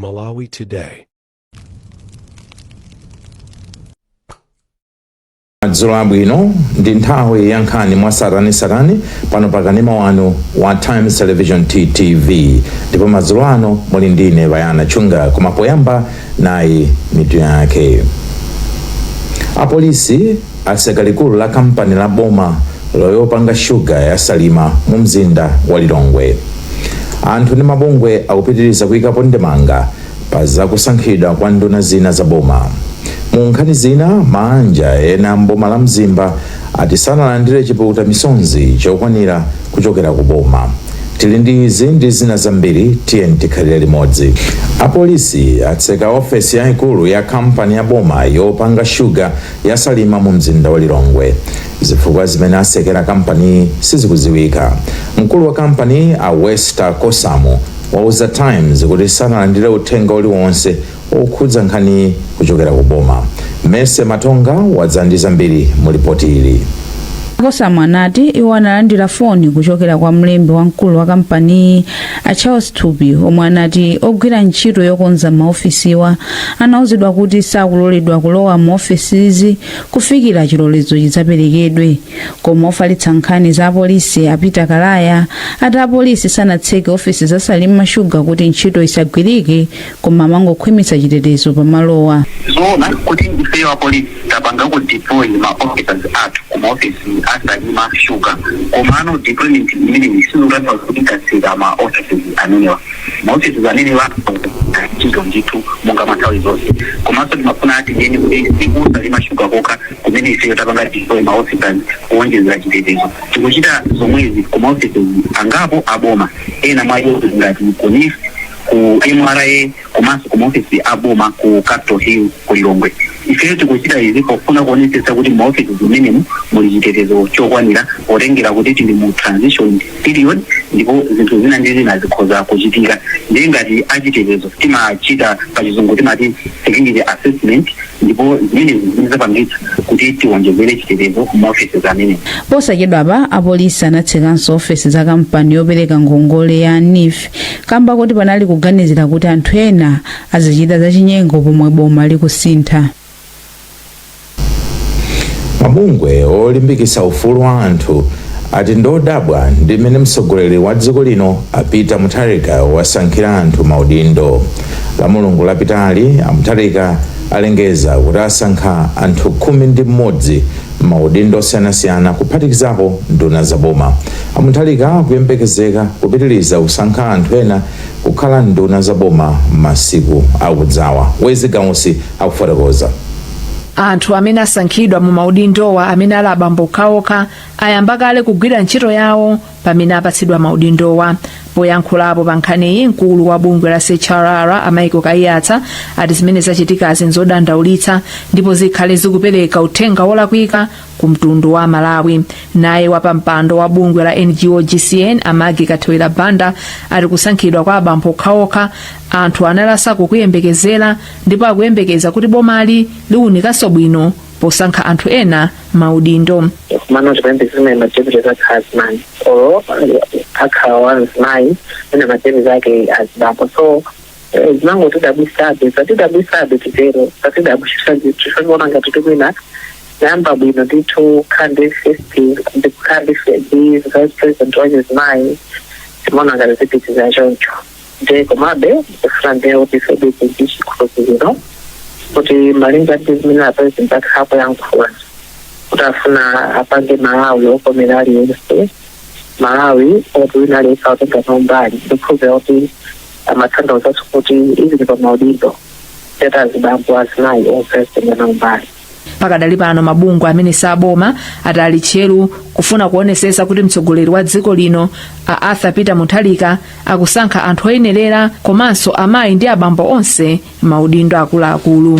Malawi Today. Madzulo abwino. Ndi nthawi ya nkhani mwa satani pano pa kanema wanu wa Times Television, TTV, ndipo madzulo ano muli ndine Bayana Chunga. Koma poyamba, nayi mitu yake. Apolisi atseka likulu la kampani la boma loyopanga shuga ya Salima mu mzinda wa Lilongwe. Anthu ndi mabungwe akupitiriza kuyikapo ndemanga pa zakusankhidwa kwa nduna zina za boma. Mu nkhani zina, maanja ena mboma la Mzimba ati sanalandire chipukuta misonzi chokwanira kuchokera ku boma. Tili ndi izi ndi zina zambiri, tiye tikhalire limodzi. Apolisi atseka ofesi yayikulu ya kampani ya boma yopanga shuga ya Salima mu mzinda wa Lilongwe. Zifukwa zimene atsekera kampani sizikudziwika. Mkulu wa kampani, a Wester Kosamu, wauza Times kuti sanalandire uthenga uliwonse okhudza nkhani kuchokera ku boma. Mese Matonga wadza ndi zambiri mu ripoti ili. Kosamu anati iwo analandira foni kuchokera kwa mlembi wamkulu wa kampani, a Charles Thupi, omwe anati ogwira ntchito yokonza maofisiwa anauzidwa kuti sakuloledwa kulowa mu ofisizi kufikira chilolezo chidzaperekedwe. Koma ofalitsa nkhani za apolisi, a Peter Kalaya, ati apolisi sanatseke ofisi za Salima Sugar kuti ntchito isagwirike, koma amangokhwimitsa chitetezo pamalowa. Zoona kuti ifeyo apolisi tapanga deploy ma officers athu ku maofisi a Salima Sugar, komano deployment imeneyi sizikutanthauza kuti tatseka ma offices amenewa. Ma offices amenewa ntchito ndithu monga manthawi zonse. Komanso timafuna tinene kuti si ku Salima Sugar kokha kumene ifeyo tapanga deploy ma officers kuwonjezera chitetezo. Tikuchita zomwezi ku ma offices angapo aboma, ena mwa iwo ngati ku NEEF, ku MRA, komanso ku maofisi aboma ku Capitol Hill ku Lilongwe. Ifeyo tikuchita izi pofuna kuonetsetsa kuti maofisi zimenemu muli chitetezo chokwanira, potengera kuti tili mu transition period ndipo zinthu zina ndi zina zikhoza kuchitika. Ndiye ngati achitetezo timachita, pachizungu timati security assessment, ndipo zimenezi zimene zapangitsa kuti tiwonjezere chitetezo ku maofisi amenewo. Posachedwapa apolisi anatsekanso ofesi za kampani yopereka ngongole ya NEEF kamba kuti panali kuganizira kuti anthu ena azichita zachinyengo pomwe boma likusintha. Mabungwe olimbikitsa ufulu wa anthu ati ndodabwa ndi mmene mtsogoleri wa dziko lino, a Peter Mutharika, wasankhira anthu maudindo. La Mulungu lapitali, a Mutharika alengeza kuti asankha anthu 11 maudindo osiyanasiyana, kuphatikizapo nduna zaboma. A Mutharika akuyembekezeka kupitiriza kusankha anthu ena kukhala nduna zaboma masiku akudzawa. Wezi Gausi akufotokoza. Anthu amene asankhidwa mu maudindowa, amene ali abambo okhaokha, ayamba kale kugwira ntchito yawo pamene apatsidwa maudindowa. Poyankhulapo pa nkhaniyi, mkulu wa bungwe la CHRR, a Michael Kaiyatsa, ati zimene zachitikazi nzodandaulitsa ndipo zikhale zikupereka uthenga wolakwika ku mtundu wa Malawi. Naye wapampando wa bungwe la NGO GCN, a Maggie Kathewera Banda, ati kusankhidwa kwa abambo okhaokha anthu anali asakukuyembekezera, ndipo akuyembekeza kuti bomali liwunikanso bwino posankha anthu ena maudindo. Kumano tipembe ma deputies akhala azimayi or akhala wazimayi ena ma deputies ake azibambo, so zinangotidabwisabe, zatidabwisabe, titero, zatidabwisa ndithu. Tiona ngati tikwina yamba bwino ndithu, kukhala ndi first, ndikukhala ndi vice president wachizimayi, timaona ngati zipitiza choncho. Nde komabe ndikufuna ndiye kuti ifebe ndi chikhulupiriro kuti malinga ndi zimene a president akhala kuyankhula kuti afuna apange Malawi okomera aliyense, Malawi oti wina aliyense atenga nawo mbali, ndikukhulupirira kuti amatanthauzanso kuti even pa maudindo teta azibambo, azimayi, onse azitenga nawo mbali. Pakadali pano, mabungwe amene saboma ati ali tcheru kufuna kuonesesa kuti mtsogoleri wa dziko lino, a Arthur Peter Mutharika, akusankha anthu oyenerera komanso amayi ndi abambo onse maudindo akuluakulu.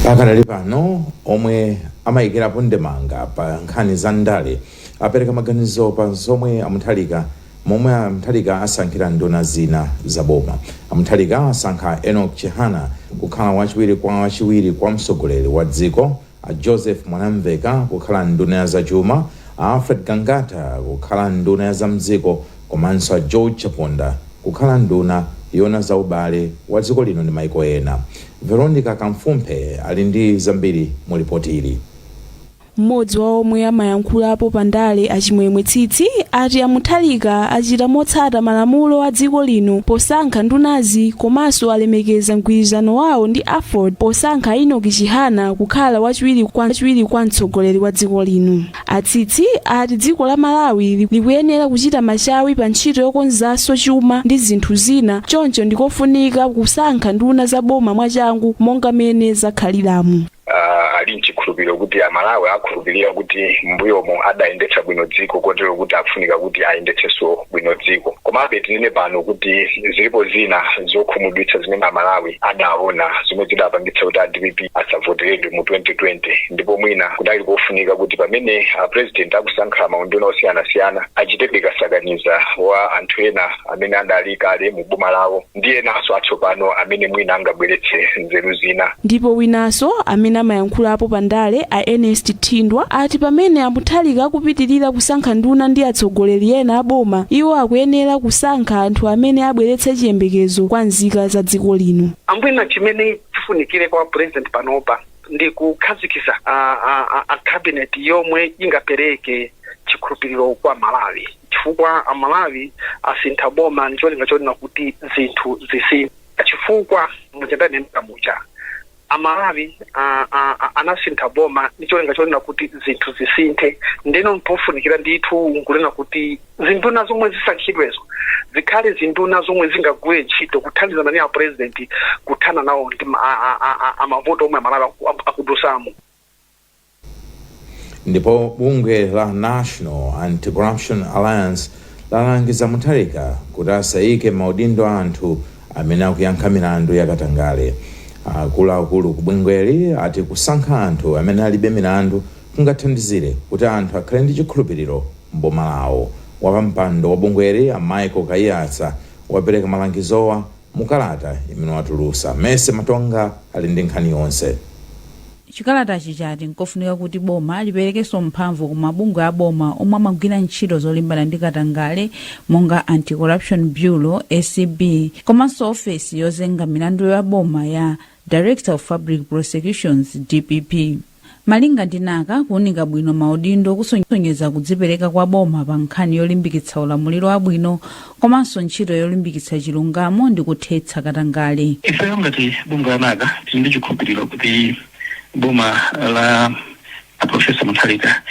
Pakadali pano, omwe amayikirapo ndemanga pa nkhani za ndale apereka maganizo pa zomwe a Mutharika, momwe a Mutharika asankhira nduna zina za boma. A Mutharika asankha Enoch Chihana kukhala wachiwiri kwa mtsogoleri wa dziko, a Joseph Mwanamveka kukhala nduna ya zachuma, a Alfred Gangata kukhala nduna ya zamdziko, komanso a George Chaponda kukhala nduna Yoona za ubale wa dziko lino ndi maiko ena. Veronica Kamfumphe ali ndi zambiri mu ripoti ili. Mmodzi wa omwe amayankhulapo pandale, Achimwemwe Tsitsi, ati aMutharika achita motsata malamulo a dziko lino posankha ndunazi, komanso alemekeza mgwirizano wawo ndi AFORD posankha Enoch Chihana kukhala wachiwiri kwa mtsogoleri wa dziko lino. Atsitsi ati dziko la Malawi likuyenera kuchita machawi pa ntchito yokonzanso chuma ndi zinthu zina, choncho ndikofunika kusankha nduna za boma mwachangu monga mene zakhaliramu. Ali mchikhulupiriro kuti Amalawi akhulupirira kuti mbuyomo adayendetsa bwino dziko, kotero kuti akufunika kuti ayendetsenso bwino dziko. Komabe tinene pano kuti zilipo zina zokhumudwitsa zimene Amalawi adaona zomwe zidapangitsa kuti a DPP asavoteredwe mu 2020, ndipo mwina kudali kofunika kuti pamene a President akusankha maunduna osiyanasiyana achitebe kasakaniza wa anthu ena amene adali kale mu boma lawo ndi enanso atsopano amene mwina angabweretse nzeru zina. Ndipo winanso amene amayankhulapo pandale, a Ernest Thindwa, ati pamene aMutharika akupitirira kusankha nduna ndi atsogoleri ena aboma, iwo akuyenera kusankha anthu amene abweretse chiyembekezo kwa nzika za dziko lino. Ambwina chimene chifunikire kwa President panopa ndi kukhazikisa a cabinet yomwe ingapereke chikhulupiriro kwa Malawi, chifukwa Amalawi asintha boma ncholinga chonena kuti zinthu zisinthe, chifukwa muchandanena mucha Amalawi anasintha boma ndi cholinga chonena kuti zinthu zisinthe. Ndeno mpofunikira ndithu nkunena kuti zinduna zomwe zisankhidwezo zikhale zinduna zomwe zingagwire ntchito kuthandizana ndi a President kuthana nawo ndi amavuto omwe Amalawi akudusamo. Ndipo bungwe la National Anti-Corruption Alliance lalangiza Mutharika kuti asayike maudindo a anthu amene akuyankha milandu yakatangale. Akuluakulu ku bungweli ati kusankha anthu amene alibe milandu kungathandizire kuti anthu akhale ndi chikhulupiriro mboma lawo. Wapampando wa bungweli, a Michael Kaiyatsa, wapereka malangizowa mukalata imene watulusa. Mese Matonga ali ndi nkhani yonse. Chikalatachi chati nkofunika kuti boma liperekenso mphamvu ku mabungwe a boma omwe amagwira ntchito zolimbana ndi katangale, monga Anti-Corruption Bureau, ACB, komanso ofesi yozenga milandu ya boma ya Director of Public Prosecutions, DPP. Malinga ndi NACA, kuunika bwino maudindo kusonyeza kudzipereka kwa boma pa nkhani yolimbikitsa ulamuliro wabwino komanso ntchito yolimbikitsa chilungamo ndi kuthetsa katangale. Ifeyo ngati bungwe la NACA tili ndi chikhulupiriro kuti boma la Professor Mutharika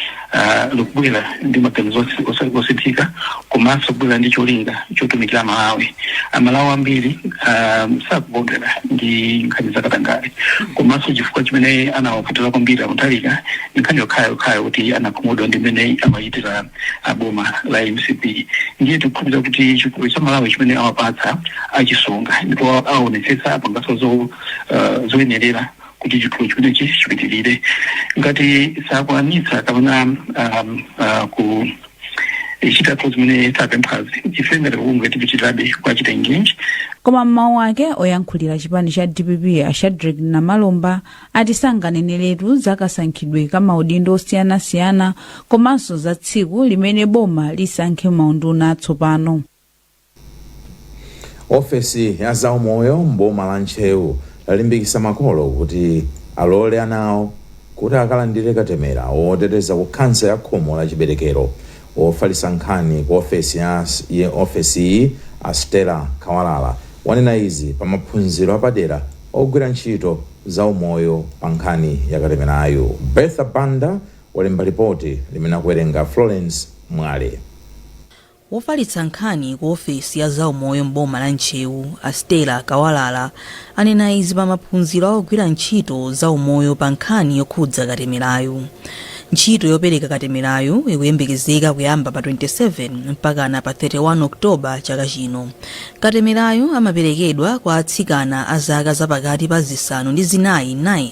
likubwera ndi maganizo osinthika komanso kubwera ndi cholinga chotumikira Malawi. Amalawi ambiri sakukondwera ndi nkhani zakatangale, komanso chifukwa chimene anawavotera kwambiri aMutharika ndi nkhani yokhayo yokhayo kuti anakhumudwa ndi mmene amachitira aboma la MCP. Ndiye tikukhulupirira kuti chikhulupiriro cha Malawi chimene awapatsa achisunga, ndipo aonetsetsa apanganso zoyenerera kuti chikhulupiriro chimenechi chipitirire. Ngati sakwanitsa kapena ku chitatu zimene tapemphazi, ife ngati bungwe tipitirirabe kuwachita engage. Koma mmawu ake, oyankhulira chipani cha DPP, a Shadrack Namalomba, ati sanganeneretu za kasankhidwe ka maudindo osiyanasiyana komanso za tsiku limene boma lisankhe maunduna atsopano. Ofesi ya zaumoyo mboma la Ntcheu lalimbikitsa makolo kuti alole ana awo kuti akalandire katemera woteteza ku khansa ya khomo la chiberekero. Wofalitsa nkhani ku ofesi ya ofesi iyi, a Stella Kawalala, wanena izi pa maphunziro apadera ogwira ntchito zaumoyo pa nkhani ya katemerayo. Bertha Banda walemba ripoti limene akuwerenga Florence Mwale. Wofalitsa nkhani ku ofesi ya zaumoyo m'boma la Ntcheu, a Stella Kawalala, anena izi pa maphunziro a ogwira ntchito zaumoyo pa nkhani yokhudza katemerayo. Ntchito yopereka katemerayo ikuyembekezeka kuyamba pa 27 mpakana pa 31 Oktoba chaka chino. Katemerayo amaperekedwa kwa atsikana a zaka zapakati pa 4 9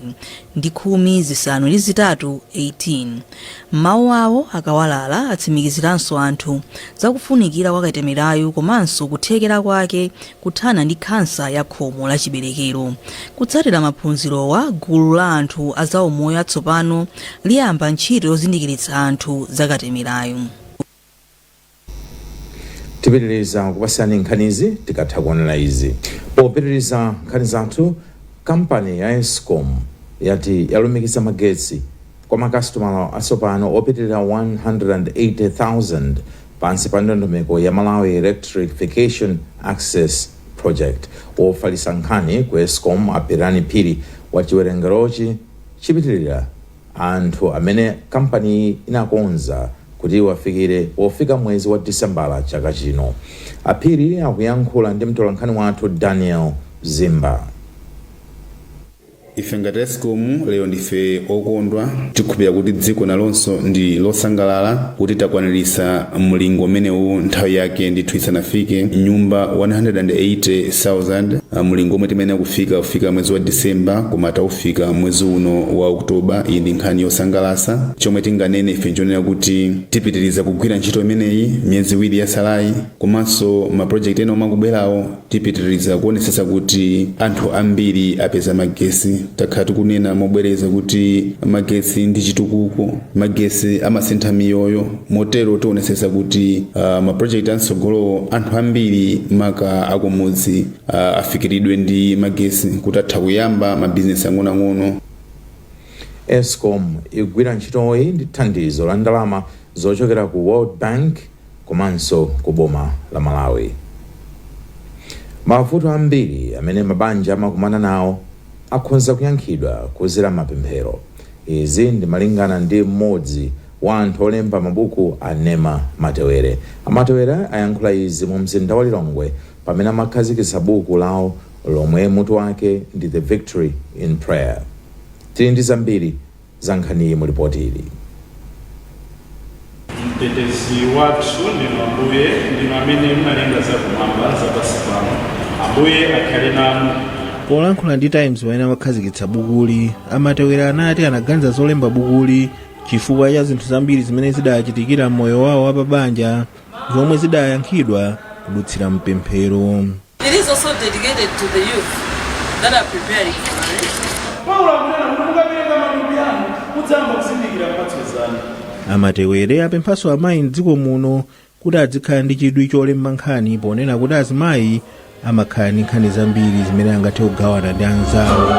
ndi 18 18. M'mawu awo, aKawalala atsimikiziranso anthu zakufunikira kwa katemerayo komanso kuthekera kwake kuthana ndi khansa ya khomo la chiberekero. Kutsatira maphunzirowa, gulu la anthu azaumoyo atsopano liyamba ntchito yozindikiritsa anthu za katemerayo. Tipitiriza kupasani nkhanizi tikatha kuonera izi. Popitiriza nkhani zathu, kampani ya ESCOM yati yalumikiza magetsi kwa makasitomala atsopano opitirira 180,000 pansi pa ndondomeko ya Malawi Electrification Access Project. Wofalitsa nkhani ku ESCOM, Apirani Phiri, wati chiwerengerochi chipitirira anthu amene kampani inakonza kuti wafikire pofika mwezi wa Disembala chaka chino. Aphiri akuyankhula ndi mtolankhani wathu Daniel Zimba. Ife ngati ESCOM lero ndife okondwa. Tikhulupirira kuti dziko nalonso ndi losangalala kuti takwaniritsa mlingo umenewu nthawi yake ndithu isanafike, nyumba 180,000, mlingo omwe timayenera kufika mwezi wa Disemba, koma taufika mwezi uno wa Oktoba. Iyi ndi nkhani yosangalatsa. Chomwe tinganene ife nchonena kuti tipitiriza kugwira ntchito imeneyi miyezi 2 yasalayi, komanso mapulojekiti ena omwe akubwerawo tipitiriza kuonetsetsa kuti anthu ambiri apeza magesi. Takhala tikunena mobwereza kuti magesi ndi chitukuko, magesi amasintha miyoyo. Motero tionetsetsa kuti mapulojekiti amtsogolowo anthu ambiri, maka akumudzi, afikiridwe ndi magesi kuti atha kuyamba mabizinesi ang'onoang'ono. ESCOM ikugwira ntchitoyi ndi thandizo la ndalama zochokera ku World Bank komanso ku boma la Malawi. Mavuto ambiri amene mabanja amakumana nawo akhonza kuyankhidwa kudzera mapemphero. Izi ndi malingana ndi mmodzi wa anthu olemba mabuku a Nema Matewere. Amatewere ayankhula izi mu mzinda wa Lilongwe pamene amakhazikitsa buku lawo lomwe mutu wake ndi The Victory in Prayer. Tili ndi zambiri za nkhaniyi mu ripoti ili. Mtetezi wathu ndinu Ambuye, ndinu amene munalenga zakumwamba, zapansi pano. Ambuye akhale nanu. Polankhula ndi Times pamene amakhazikitsa bukuli, Amatewera anati anaganiza zolemba bukuli chifukwa cha zinthu zambiri zimene zidachitikira m'moyo wawo wapabanja zomwe zidayankhidwa kudutsira mpemphero. It is also dedicated to the youth that are preparing for marriage. Paulo akunena kuti mukapereka matupi anu, mudzayamba kuzindikira mphatso zanu. Amatewere apemphanso amayi mdziko muno kuti adzikhala ndi chidwi cholemba nkhani, ponena kuti azimayi amakhala ndi nkhani zambiri zimene angathe kugawana ndi anzawo.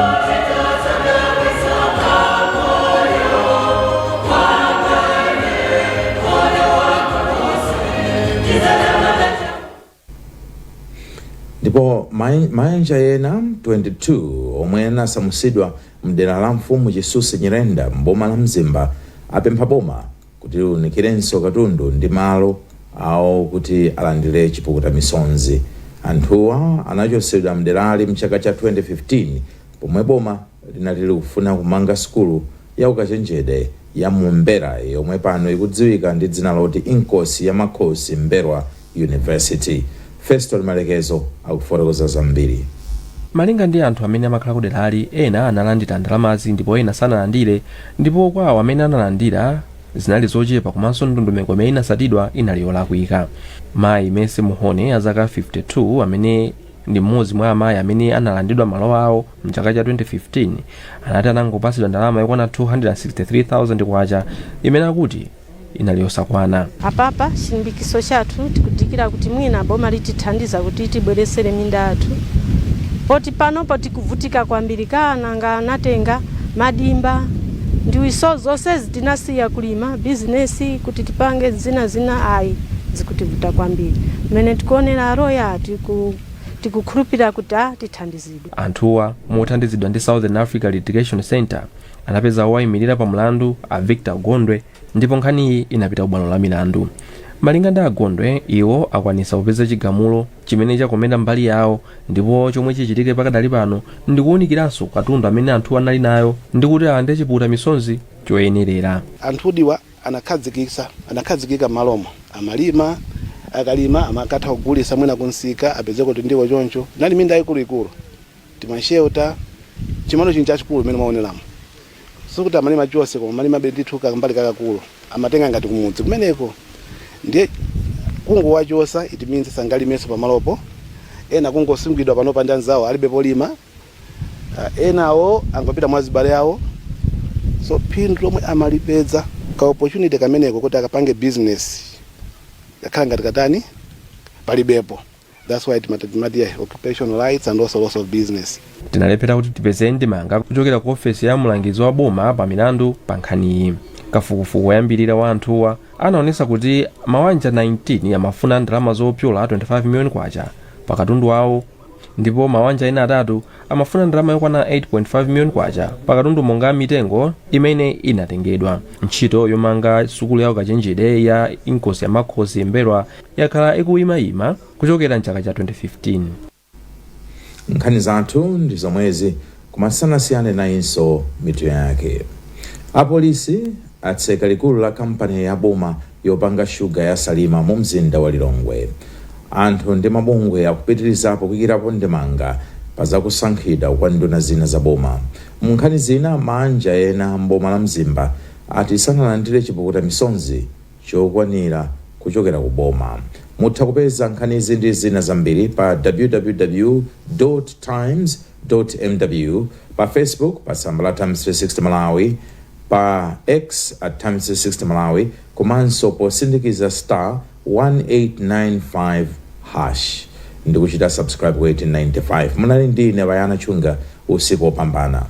Ndipo mabanja ena 22 omwe anasamutsidwa mdera la Mfumu Chisuse Nyirenda mboma la Mzimba apempha boma kuti liwunikirenso katundu ndi malo awo kuti alandire chipukuta misonzi. Anthuwa anachotsedwa mderali mchaka cha 2015 pomwe boma linati likufuna kumanga sukulu ya ukachenjede ya Mombera, yomwe pano ikudziwika ndi dzina loti Inkosi ya Makhosi M'mbelwa University. Feston Malekezo akufotokoza zambiri. Malinga ndi anthu amene amakhala kuderali, ena analandira ndalamazi ndipo ena sanalandire, ndipo kwa awo amene analandira zinali zochepa komanso ndondomeko imene inatsatidwa inali yolakwika. Mayi Mese Muhone, a zaka 52, amene ndi mmodzi mwa amayi amene analandidwa malo awo mchaka cha 2015, anati anangopatsidwa ndalama yokwana 263,000 kwacha imene akuti inali yosakwana. Apapa chilimbikiso chathu tikudikira kuti mwina boma litithandiza kuti tibweresere minda yathu, poti panopo tikuvutika kwambiri. Kananga anatenga madimba ndiwiso zonse tinasiya kulima bizinesi kuti tipange zina zina, ayi, zikutivuta kwambiri. Mmene tikuonera aroya, tikukhulupirira kuti tithandizidwe. Anthuwa, mothandizidwa ndi Southern Africa Litigation Center, anapeza owayimirira pa mlandu a Victor Gondwe, ndipo nkhaniyi inapita ku bwalo la milandu. Malinga ndi Agondwe, iwo akwanisa kupeza chigamulo chimene chakomera mbali yawo, ndipo chomwe chichitike pakadali pano ndikuwunikiranso katundu amene anthu anali nayo ndi kuti alandire chipukuta misonzi choyenerera. Anthudiwa anakhazikika m'malomo, amalima, akalima amakatha kugulisa mwina kunsika, apeze kuti ndiwo choncho. Nali minda ikuluikulu, timashelter, chimano chinhu chachikulu mmene mwaoneramo. Sikuti amalima chonse, koma amalima ndithu kambali kakakulu, amatenga ngati kumudzi kumeneko. Ndiye kungowachosa, it means sangalimenso pamalopo. Ena kungosungidwa panopa ndi anzawo, alibe polima. Enawo angopita mwa zibale awo. So phindu lomwe amalipeza ka opportunity kameneko kuti akapange business kakhala ngati katani. palibepo. That's why timati yeah, occupation rights and also loss of business. Tinalephera kuti tipeze ndemanga kuchokera ku ofesi ya mulangizi wa boma pa milandu pa nkhaniyi. Kafukufuku woyambirira wa anthuwa anaonesa kuti mawanja 19 amafuna ndalama zopyola 25 miliyoni kwacha pa katundu wawo, ndipo mawanja ena atatu amafuna ndalama yokwana 8.5 miliyoni kwacha pa katundu monga mitengo imene inatengedwa. Ntchito yomanga sukulu ya ukachenjede ya Inkosi ya Makhosi M'mbelwa yakhala ikuyimayima kuchokera mchaka cha 2015. Nkhani zathu ndi zomwezi, koma tisanasiyane nayinso mitu yake. Apolisi atseka likulu la kampani ya boma yopanga shuga ya Salima mu mzinda wa Lilongwe. Anthu ndi mabungwe akupitirizapo kuyikirapo ndemanga pa zakusankhidwa kwa nduna zina za boma. Mu nkhani zina, mabanja ena mboma la Mzimba ati sanalandire chipukuta misonzi chokwanira kuchokera ku boma. Mutha kupeza nkhanizi ndi zina zambiri pa www times mw, pa Facebook pa tsamba la Times 360 Malawi, pa X @Times360 Malawi, komanso posindikiza *1895# ndi kuchita subscribe ku 1895. Munali ndine Bayana Chunga. Usiku wopambana.